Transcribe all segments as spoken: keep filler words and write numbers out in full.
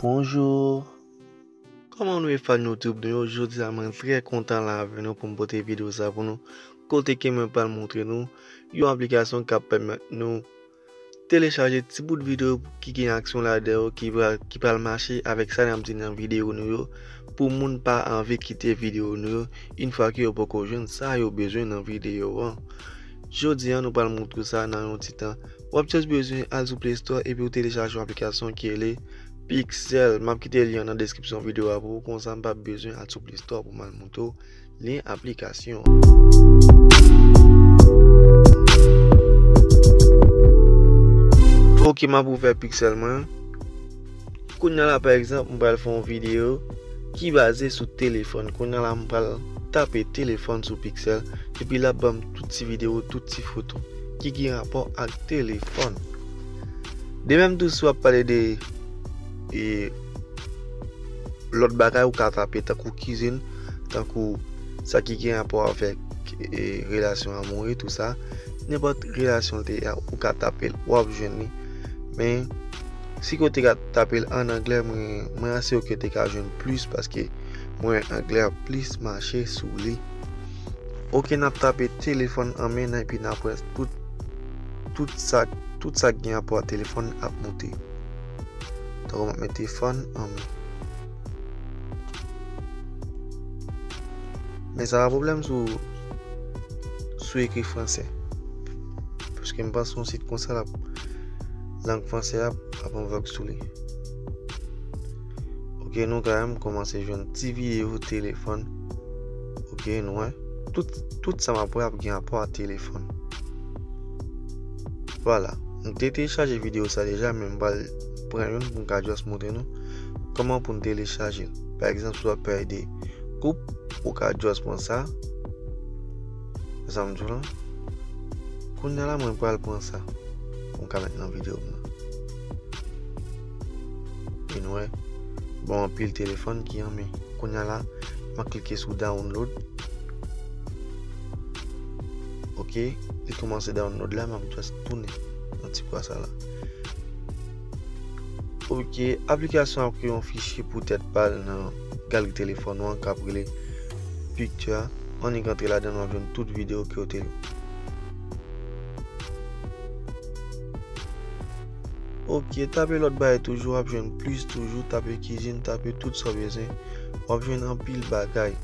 Bonjou. Kòman nou ye, fan YouTube nou yo? Jodi a mwen trè kontan la avè nou pou m pote videyo sa pou nou, kote ke mwen pral montre nou yon aplikasyon k ap pèmèt nou telechaje ti bout videyo ki gen aksyon ladan yo, ki pral, ki pral mache avèk sa n ap di nan videyo nou yo, pou moun pa anvi kite videyo nou yo yon fwa ke yo poko jwenn sa yo bezwen nan videyo an. Jodi a nou pral montre w sa nan yon ti tan. W ap just bezwen al sou Play Store epi w telechaje yon aplikasyon ki rele Pixel. M ap kite lyen an nan deskripsyon videyo a pou ou, konsa m p ap bezwen al sou Play Store pou m al montre w lyen aplikasyon an. Ok, m ap ouvè Pixel mwen. Kounye a la, pa egzanp, m pral fè yon videyo ki baze sou telefòn. Kounye a la, m pral tape telefòn sou Pixel, epi l ap ban m tout ti videyo, tout ti foto ki gen rapò ak telefòn. De menm tou, si w ap pale de, e, lòt bagay, ou ka tape tankou kizin, tankou sa ki gen rapò avèk, e, relasyon amoure, tou sa. Nenpòt relasyon l te ye a, ou ka tape l, w ap jwenn li. Men, si ke w te ka tape l ann anglè, mwen, mwen asire w ke w te ka jwenn plis, paske mwen, anglè a plis mache sou li. Ok, n ap tape telefòn an men nan, epi n ap wè tout, tout sa, tout sa k gen rapò a telefòn ap moute. Tankou m ap mete fòn an men. Men sa pa pwoblèm si w, si w ekri fransè. Paske m panse yon sit konsa l ap, lang fransè a ap, ap an vòg sou li. Ok, nou ka menm kòmanse jwenn ti videyo telefòn. Ok, nou wè. Tout, tout sa m ap wè ap gen rapò a telefòn. Vwala. M te telechaje videyo sa deja, men m pral pran youn pou m ka just montre nou kòman pou n telechaje l. Pa egzanp, si w ap pale de koup, ou ka just pran sa. Sa m di w lan. Kounye a la, mwen pral pran sa pou m ka met nan videyo m nan. E nou wè, bon, anpil telefòn ki an men. Kounye a la, m ap klike sou download. Ok, li kòmanse download la, m ap just tounen nan ti kwa sa la. Ok, aplikasyon ap kreye yon fichye pou tèt pa l nan galri telefòn ou an k ap rele Picture. Annik antre ladan, nou ap jwenn tout videyo ke w te. Ok, tape lòt bagay toujou, w ap jwenn plis toujou, tape kizin, tape tout sa w bezwen. W ap jwenn anpil bagay.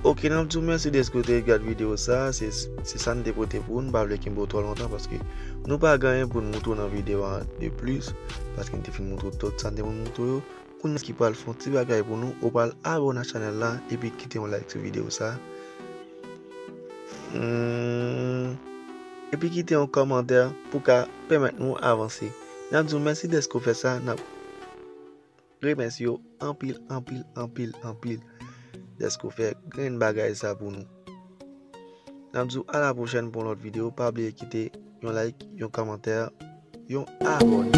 Ok, n ap di w mèsi dèske w te gad videyo sa a. Se, se sa n te pote pou ou. N pa vle kenbe w twò lontan paske nou pa gen anyen pou n montre w nan videyo a de plis, paske n te fin montre w tout sa n te pou n montre w yo. Kounye a ki pral fè yon ti bagay pou nou, ou pral abòne ak chanèl la epi kite yon like sou videyo sa a. Hmm. Epi kite yon kòmantè pou ka pèmèt nou avanse. N ap di w mèsi dèske w fè sa. N ap remèsye w anpil, anpil, anpil, anpil dèske w fè grenn bagay sa pou nou. N ap di w a la pwochèn pou yon lòt videyo. Pa bliye kite yon like, yon kòmantè, yon abòne.